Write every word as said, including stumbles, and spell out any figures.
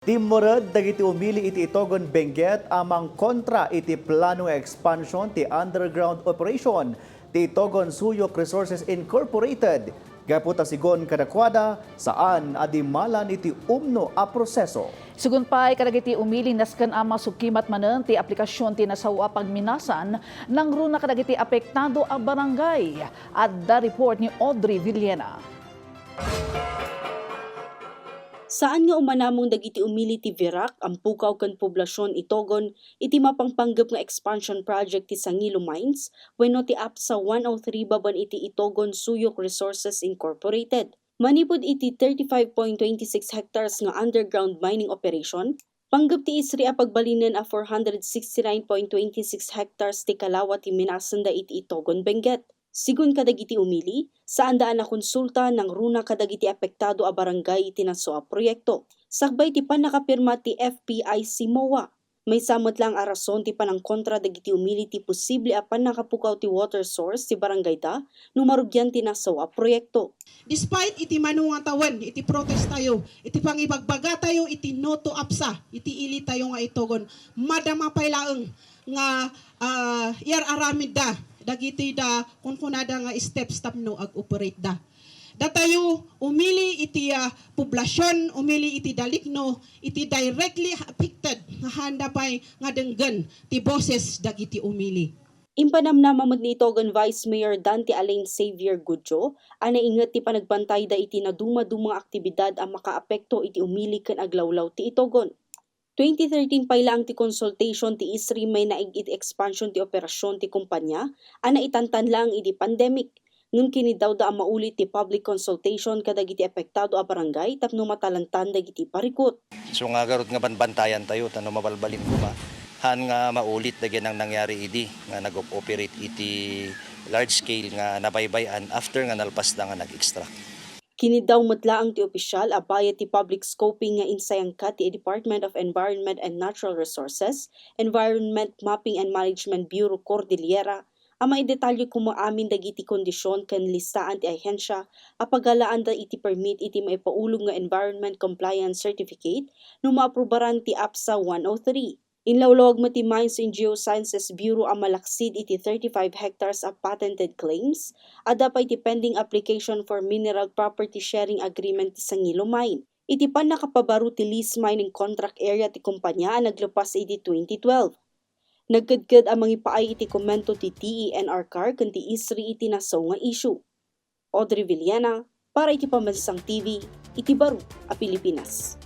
Timmured dagiti umili iti Itogon Benguet a mangkontra iti plano nga expansion ti underground operation ti Itogon Suyok Resources Incorporated gapu ta sigun kadakuada, saan a dimalan iti umno a proseso. Sigun pay kadagiti umili, nasken a masukimat manen ti aplikasyon ti nasao a pagminasan nangruna kadagiti apektado a barangay. Adda report ni Audrey Villena. Saan nga umanamong dagiti umili ti Virac, Ampukaw ken Poblacion Itogon iti mapangpanggep nga expansion project ti Sangilo Mines wenno ti APSA one oh three babaen iti Itogon Suyok Resources Incorporated. Manipud iti thirty-five point twenty-six hectares nga underground mining operation, panggep ti ISRI a pagbalinen a four hundred sixty-nine point twenty-six hectares ti kalawa ti minasenda iti Itogon Benguet. Sigun kadagiti umili, saanda a nakonsulta nangruna kadagiti apektado a barangay iti nasao a proyekto. Sakbay ti pannakapirma ti F P I C MOA, maysa met laeng a rason ti panangkontra dagiti umili ti posible a pannakapukaw ti water source ti barangayda no marugian ti nasao a proyekto. Despite iti mano nga tawen iti protestayo, iti pangibagbagatayo iti no to APSA, iti ilitayo nga Itogon, madama pay laeng nga, ah, iyar-aramidda dagiti da kunkunada nga steps tapno ag-operate da. Datayo umili iti, ah, poblasion, umili iti dalikno, iti directly affected nga haanda pay nga denggen ti boses dagiti umili. Impanamnama met ni Itogon Vice Mayor Dante Alain Xavier Gudjo a nainget ti panagbantayda iti nadumaduma nga aktibidad a makaapekto iti umili ken aglawlaw ti Itogon. Twenty thirteen pay laeng ti consultation ti ISRI mainaig iti expansion ti operasyon ti kompania a naitantan laeng idi pandemic. Ngem kiniddawda a maulit ti public consultation kadagiti apektado a barangay tapno matalantan dagiti parikut. So nga garud nga banbantayan tayo, ta no mabalbalin koma, haan nga maulit dagiti nangyari idi nga nag-operate iti large scale nga nabaybay-an after nga nalpasda nga nag-extract. Kiniddaw met laeng ti opisyal a bayad ti public scoping nga insayangka ti Department of Environment and Natural Resources, Environment Mapping and Management Bureau Cordillera, a maidetalye koma amin dagiti kondisyon ken listaan ti ahensya a pagalaanda iti permit iti maipaulog nga environment compliance certificate no maaprubaran ti APSA one oh three. Inlawlawag met ti Mines and Geosciences Bureau a malaksid iti thirty-five hectares a patented claims. Adda pay ti pending application for mineral property sharing agreement ti Sangilo Mine iti pannakapabaro ti lease mining contract area ti kompanya a naglepas idi twenty twelve. Nagkedked a mangipaay iti komento ti D E N R CAR ken ti ISRI iti nasao nga issue. Audrey Villena para iti Pambansang T V iti baro a Pilipinas.